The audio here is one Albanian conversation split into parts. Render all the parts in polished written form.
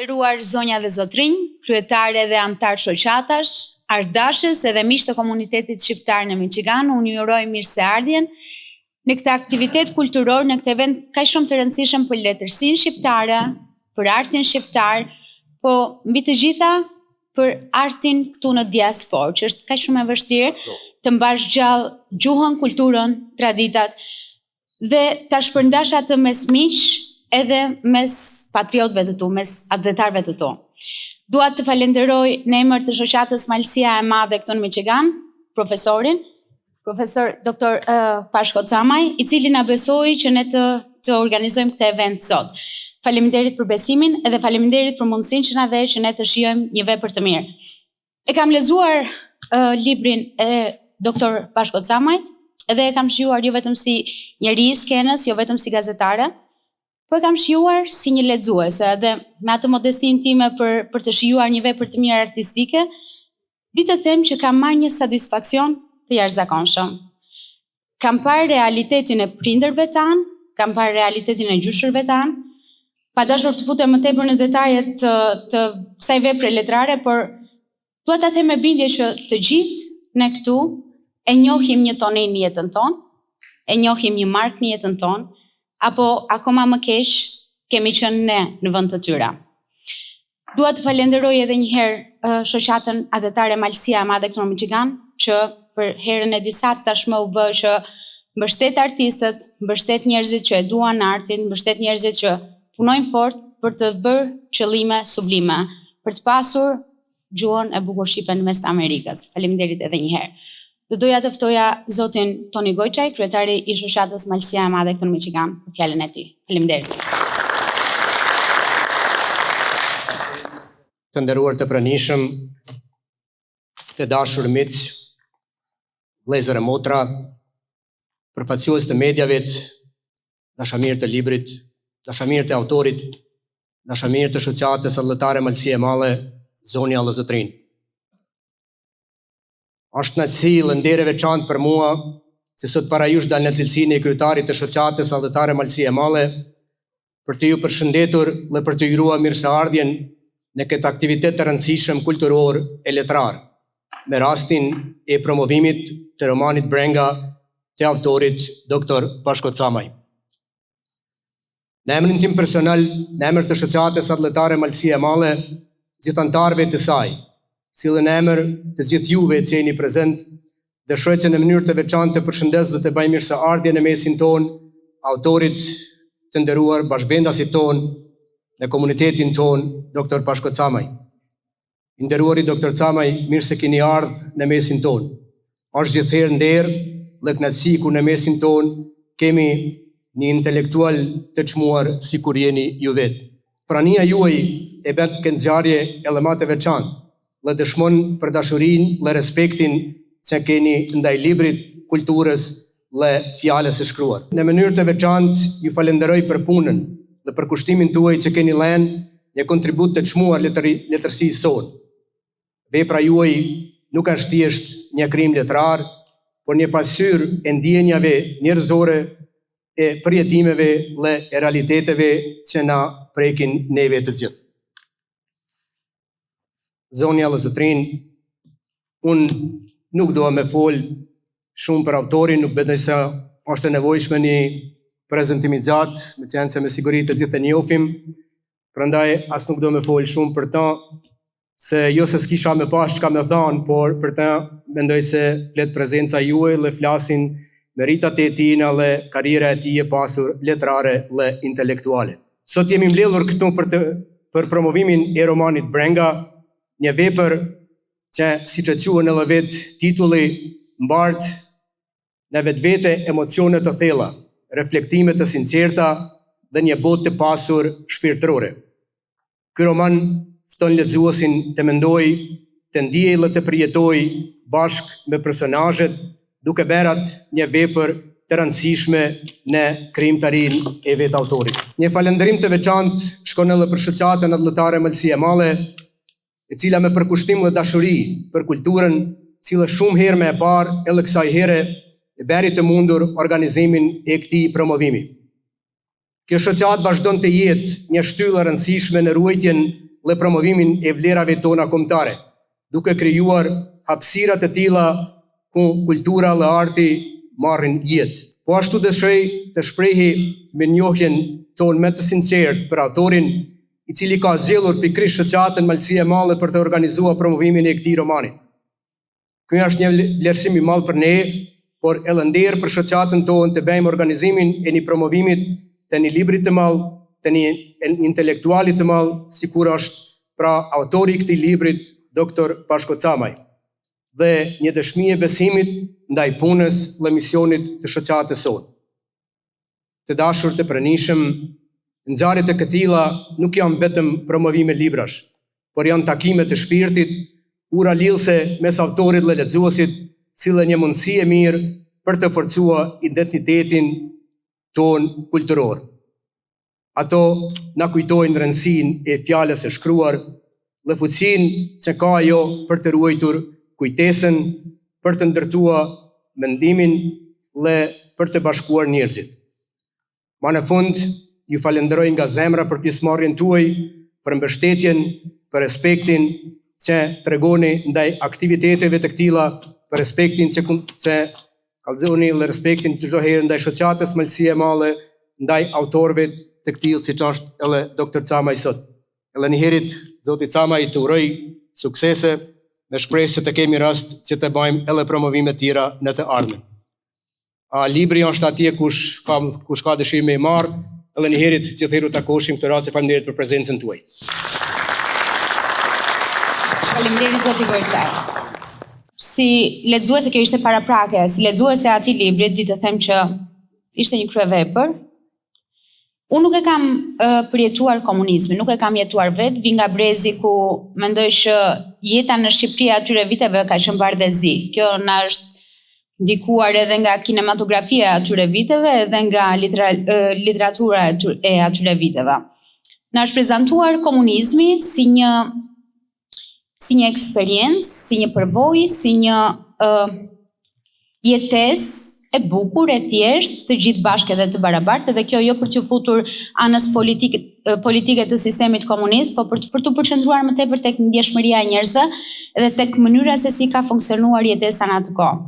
Nderuar zonja dhe zotrinj, kryetare dhe anëtarë shoqatash, artdashës edhe miq të komunitetit shqiptar në Michigan, unë ju uroj mirëseardhjen në këtë aktivitet kulturor, në këtë event kaq shumë të rëndësishëm për letërsinë shqiptare, për artin shqiptar, po mbi të gjitha për artin këtu në diasporë, që është kaq shumë e vështirë të mbash gjallë gjuhën, kulturën, traditat dhe ta shpërndash atë mes miq edhe mes patriotëve të tu, mes atdhetarëve të tu. Dua të falenderoj në emër të shoqatës Malësia e Madhe këtu në Michigan, profesorin, profesor doktor uh, Pashko Camaj, i cili na besoi që ne të të organizojmë këtë event sot. Faleminderit për besimin edhe faleminderit për mundësinë që na dhe që ne të shijojmë një vepër të mirë. E kam lexuar uh, librin e doktor Pashko Camajt edhe e kam shijuar jo vetëm si njeri i skenës, jo vetëm si gazetare, po e kam shijuar si një lexuese dhe me atë modestinë time për për të shijuar një vepër të mirë artistike, di të them që kam marrë një satisfaksion të jashtëzakonshëm. Kam parë realitetin e prindërve tanë, kam parë realitetin e gjyshërve tanë, pa dashur të futem më tepër në detaje të, të kësaj vepre letrare, por dua ta them me bindje që të gjithë ne këtu e njohim një Tonin në jetën tonë, e njohim një Mark në jetën tonë, apo akoma më keq kemi qenë ne në vend të tyre. Dua të falenderoj edhe një herë shoqatën atdhetare Malësia e Madhe këtu në Michigan, që për herën e disatë tashmë u bë që mbështet artistët, mbështet njerëzit që e duan artin, mbështet njerëzit që punojnë fort për të bërë qëllime sublime, për të pasur gjuhën e bukur shqipe në mes të Amerikës. Faleminderit edhe një herë. Do doja të ftoja zotin Toni Gojçaj, kryetari i shoqatës Malësia e Madhe këtu në Michigan, për fjalën e tij. Faleminderit. Të nderuar të pranishëm, të dashur miq, vëllezër e motra, përfaqësues të mediave, dashamirë të librit, dashamirë të autorit, dashamirë të shoqatës atdhetare Malësia e Madhe, zonja dhe zotërinj. Është kënaqësi dhe nder e veçantë për mua që sot para jush dal në cilësinë e kryetarit të shoqatës atdhetare Malësi e Madhe për të ju përshëndetur dhe për të ju uruar mirëseardhjen në këtë aktivitet të rëndësishëm kulturor e letrar, me rastin e promovimit të romanit Brenga të autorit Dr. Pashko Camaj. Në emrin tim personal, në emër të shoqatës atdhetare Malësia e Madhe, gjithë anëtarëve të saj, si dhe në emër të gjithë juve që jeni prezent, dëshiroj që në mënyrë të veçantë të përshëndes dhe të bëj mirëseardhje në mesin tonë autorit të nderuar bashkëvendasit tonë në komunitetin tonë, Dr. Pashko Camaj. I nderuari Doktor Camaj, mirë se keni ardhë në mesin tonë. Është gjithherë nder dhe kënaqësi kur në mesin tonë kemi një intelektual të çmuar sikur jeni ju vetë. Prania juaj e bën këtë ngjarje edhe ma të veçantë dhe dëshmon për dashurinë dhe respektin që keni ndaj librit, kulturës dhe fjalës së shkruar. Në mënyrë të veçantë ju falënderoj për punën dhe përkushtimin tuaj që keni lënë një kontribut të çmuar letërsisë sonë. Vepra juaj nuk është thjesht një krijim letrar, por një pasqyrë e ndjenjave njerëzore, e përjetimeve dhe e realiteteve që na prekin neve të gjithë. Zonja dhe zotërinj, unë nuk dua me fol shumë për autorin, nuk mendoj se është e nevojshme një prezentim i gjatë, meqenëse me siguri të gjithë e njohim, prandaj as nuk do me fol shumë për ta, se jo se s'kisha me pas çka me thanë, por për ta mendoj se flet prezenca juaj dhe flasin meritat e tij dhe karriera e tij e pasur letrare dhe intelektuale. Sot jemi mbledhur këtu për të për promovimin e romanit Brenga, një vepër që siç e quan edhe vetë titulli mbart në vetvete emocione të thella, reflektime të sinqerta dhe një botë të pasur shpirtërore. Ky roman fton lexuesin të mendojë, të ndiejë dhe të përjetojë bashkë me personazhet, duke bërë atë një vepër të rëndësishme në krijimtarinë e vetë autorit. Një falënderim të veçantë shkon edhe për shoqatën atdhetare Malësi e Madhe, e cila me përkushtim dhe dashuri për kulturën, si dhe shumë herë më parë edhe kësaj here e bëri të mundur organizimin e këtij promovimi. Kjo shoqatë vazhdon të jetë një shtyllë e rëndësishme në ruajtjen dhe promovimin e vlerave tona kombëtare, duke krijuar hapësira të tilla ku kultura dhe arti marrin jetë. Po ashtu dëshiroj të shprehi mirënjohjen tonë më të sinqertë për autorin, i cili ka zgjedhur pikërisht shoqatën Malësia e Madhe për të organizuar promovimin e këtij romani. Ky është një vlerësim i madh për ne, por edhe nder për shoqatën tonë të bëjmë organizimin e një promovimit të një libri të madh, të një intelektuali të madh, sikur është pra autori i këtij librit, Doktor Pashko Camaj, dhe një dëshmi e besimit ndaj punës dhe misionit të shoqatës sonë. Të dashur të pranishëm, ngjarje të këtilla nuk janë vetëm promovime librash, por janë takime të shpirtit, ura lidhëse mes autorit dhe lexuesit, si dhe një mundësi e mirë për të forcuar identitetin tonë kulturor. Ato na kujtojnë rëndësinë e fjalës së shkruar dhe fuqinë që ka ajo për të ruajtur kujtesën, për të ndërtuar mendimin dhe për të bashkuar njerëzit. Ma në fund, ju falënderoj nga zemra për pjesëmarrjen tuaj, për mbështetjen, për respektin që tregoni ndaj aktiviteteve të këtilla, për respektin që, që Kallxoni dhe respektin çdo herë ndaj shoqatës Malësia e Madhe, ndaj autorëve të këtillë siç është edhe Doktor Camaj sot. Edhe një herit, zoti Camaj të uroj suksese me shpresë që të kemi rast që të bëjmë edhe promovime tjera në të ardhmen. A libri është atje kush ka kush ka dëshirë me e marr, edhe një herit gjithherë u takoshim këtë rast e faleminderit për prezencën tuaj. Faleminderit zoti Gojçaj. Si lexuese kjo ishte paraprake, si lexuese e atij librit di të them që ishte një kryevepër. Unë nuk e kam uh, përjetuar komunizmin, nuk e kam jetuar vetë, vij nga brezi ku mendoj që jeta në Shqipëri atyre viteve ka qenë bardhë e zi. Kjo na është ndikuar edhe nga kinematografia e atyre viteve edhe nga litera, literatura e atyre viteve. Na është prezantuar komunizmi si një si një eksperiencë, si një përvojë, si një uh, jetesë e bukur, e thjeshtë, të gjithë bashkë edhe të barabartë, dhe kjo jo për t'ju futur anës politike, politike të sistemit komunist, po për, për t'u përqendruar më tepër tek ndjeshmëria e njerëzve dhe tek mënyra se si ka funksionuar jetesa në atë kohë.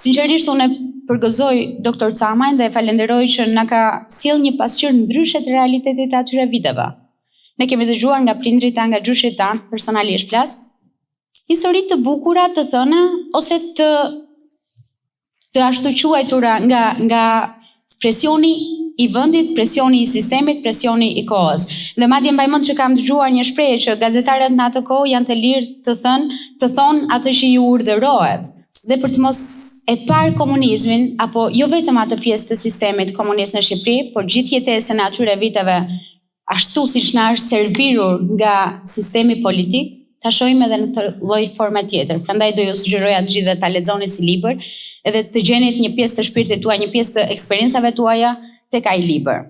Sinqerisht unë e përgëzoj Doktor Camajn dhe e falenderoj që na ka sjellë një pasqyrë ndryshe të realitetit të atyre viteve. Ne kemi dëgjuar nga prindërit tanë, nga gjyshërit tanë, personalisht flas, histori të bukura të thëna ose të të ashtuquajtura nga nga presioni i vendit, presioni i sistemit, presioni i kohës. Dhe madje mbaj mend që kam dëgjuar një shprehje që gazetarët në atë kohë janë të lirë të thënë, të thonë atë që ju urdhërohet. Dhe për të mos e parë komunizmin apo jo vetëm atë pjesë të sistemit komunist në Shqipëri, por gjithë jetesën e atyre viteve ashtu siç na është servirur nga sistemi politik, ta shohim edhe në këtë lloj forme tjetër. Prandaj do ju sugjeroja të gjithëve ta lexoni si libër, edhe të gjenit një pjesë të shpirtit tuaj, një pjesë të eksperiencave tuaja tek ai libër.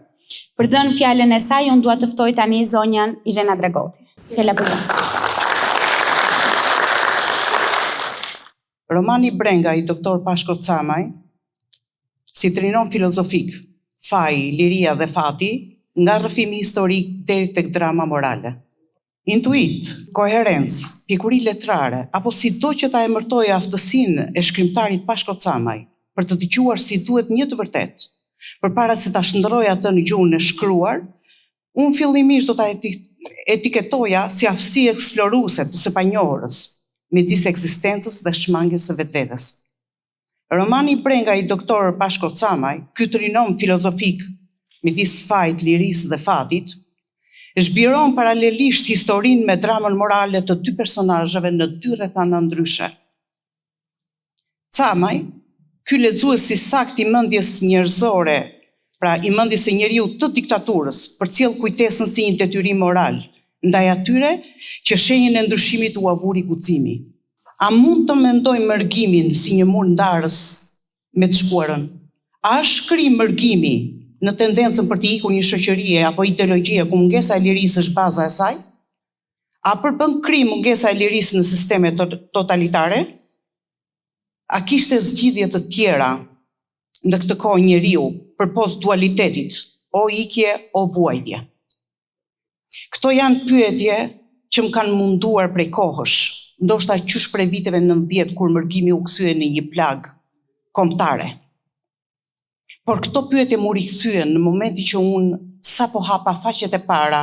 Për të dhënë fjalën e saj, unë dua të ftoj tani zonjën Irena Dragoti. Fjala për ju. Romani Brenga i Doktor Pashko Camaj, si trinom filozofik, faji, liria dhe fati, nga rrëfimi historik deri tek drama morale. Intuitë, koherencë, pjekuri letrare, apo sido që ta emërtoje aftësinë e shkrimtarit Pashko Camaj për të dëgjuar si duhet një të vërtetë, përpara se ta shndërrojë atë në gjuhën e shkruar, unë fillimisht do ta etiketoja si aftësi eksploruese të së panjohurës, midis ekzistencës dhe shmangies së vetvetes. Romani Brenga i Doktor Pashko Camaj, ky trinom filozofik midis fajit, lirisë dhe fatit, zhbiron paralelisht historinë me dramën morale të dy personazheve në dy rrethana ndryshe. Camaj, ky lexues i saktë i mendjes njerëzore, pra i mendjes së njeriut të diktaturës, përcjell kujtesën si një detyrim moral ndaj atyre që shenjën e ndryshimit ua vuri guximi. A mund të mendojmë mërgimin si një mur ndarës me të shkuarën? A është krim mërgimi në tendencën për t'i ikur një shoqërie apo ideologjie ku mungesa e lirisë është baza e saj? A përbën krim mungesa e lirisë në sisteme totalitare? A kishte zgjidhje të tjera në këtë kohë njeriu përpos dualitetit, o ikje, o vuajtje? Këto janë pyetje që më kanë munduar prej kohësh, ndoshta qysh prej viteve 90 kur mërgimi u kthye në një plagë kombëtare. Por këto pyetje m'u rikthyen në momentin që unë sapo hapa faqet e para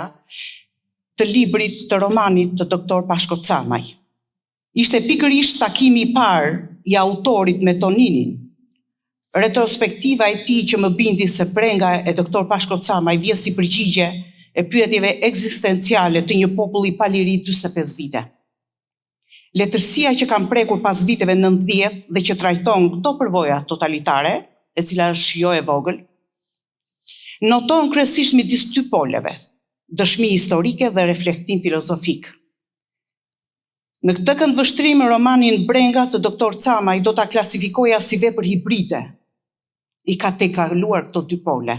të librit të romanit të doktor Pashko Camaj. Ishte pikërisht takimi i parë i autorit me Toninin, retrospektiva e tij që më bindi se brenga e doktor Pashko Camaj vjen si përgjigje e pyetjeve ekzistenciale të një populli pa liri 45 vite. Letërsia që kam prekur pas viteve 90 dhe që trajton këto përvoja totalitare, e cila është jo e vogël, noton kryesisht midis dy poleve, dëshmi historike dhe reflektim filozofik. Në këtë këndvështrim romanin Brenga të doktor Camaj do ta klasifikoja si vepër hibride. I ka tejkaluar këto dy pole.